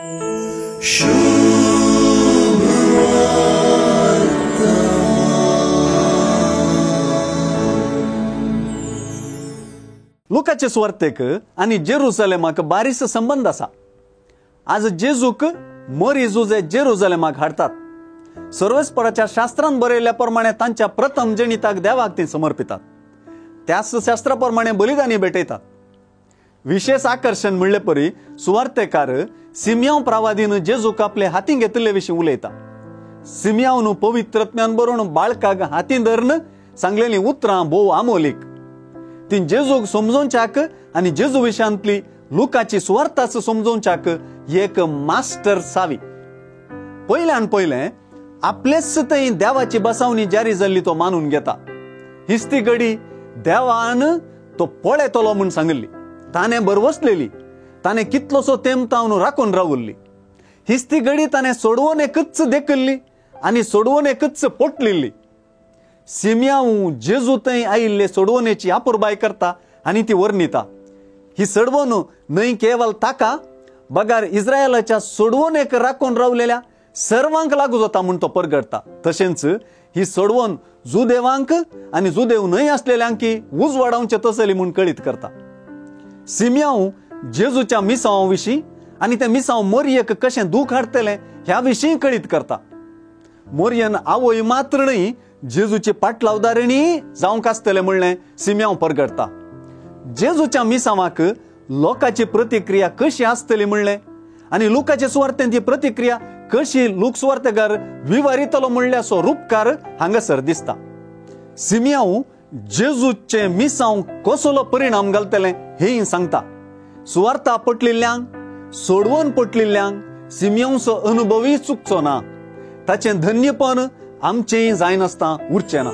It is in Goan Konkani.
लुकाचे सुवार्तेक आनी जेरुसलेमाक बारीस संबंद आसा. आज जेजूक मोरी जुजे जेरुसलेमाक हाडटात. सर्वेस्पराच्या शास्त्रान बरयल्ल्या प्रमाणे तांच्या प्रथम जनिताक देवाक ती समर्पितात. त्याच शास्त्रा प्रमाणे बलिदानी भेटयतात. विशेष आकर्शण म्हणले परी सुवार्तेकार सिमियांव प्रावादीन जेजूक आपले हाती घेतिल्ले विशीं उलयता. सिमियांवन पवित्रत्म्यान बरोवन बाळकाक हाती धरून सांगलेली उतरां भोव आमोलीक. ती जेजूक समजोवच्याक आनी जेजू विशयांतली लुकाची सुवार्थाच समजोवच्याक एक मास्टर सावी. पयल्यान पयलें आपलेच थंय देवाची बसावणी जारी जाल्ली तो मानून घेता. हीच ती घडी देवान तो पळयतलो म्हूण सांगिल्ली. ताणें बरवसलेली, ताणें कितलोसो तेंप तावन राखून रावल्ली. हीच ती घडी ताणें सोडवून एकच देखिल्ली आनी सोडवून एकच पोटलिल्ली. सिमियांव जेजू थंय आयिल्ले सोडवणेची अपुरबाय करता आनी ती वर्णिता. ही सोडवण न्हय केवल ताका बगार इस्रायलाच्या सोडवणेक राखून रावलेल्या सर्वांक लागू जाता म्हूण तो परगडटा. तशेंच ही सोडवण जुदेवांक आनी जुदेव न्हय आसलेल्यांकी उजवाडावचे तसली म्हूण कळीत करता. सिमियांव जेजूच्या मिसांव विशीं आनी ते मिसांव मोरयेक कशें दूख हाडटलें ह्या विशीं कळीत करता. मोरयेन आवय मात्र न्हय जेजूची पाटलावदारणी जावंक आसतलें म्हणलें सिमियांव परगडटा. जेजूच्या मिसांवाक लोकांची प्रतिक्रिया कशी आसतली म्हणलें आनी लोकांचे सुवार्थेन ती प्रतिक्रिया कशी लोक सुवार्थेकार विवारितलो म्हणल्याचो रुपकार हांगासर दिसता. सिमियांव जेजूचे मिसांव कसलो परिणाम घालतलें हें सांगता. सुवार्था पटलिल्ल्यांक, सोडवण पटलिल्ल्यांक सिमियांवचो अनुभवूय चुकचो ना. ताचें धन्यपण आमचेंय जायनासतना उरचें ना.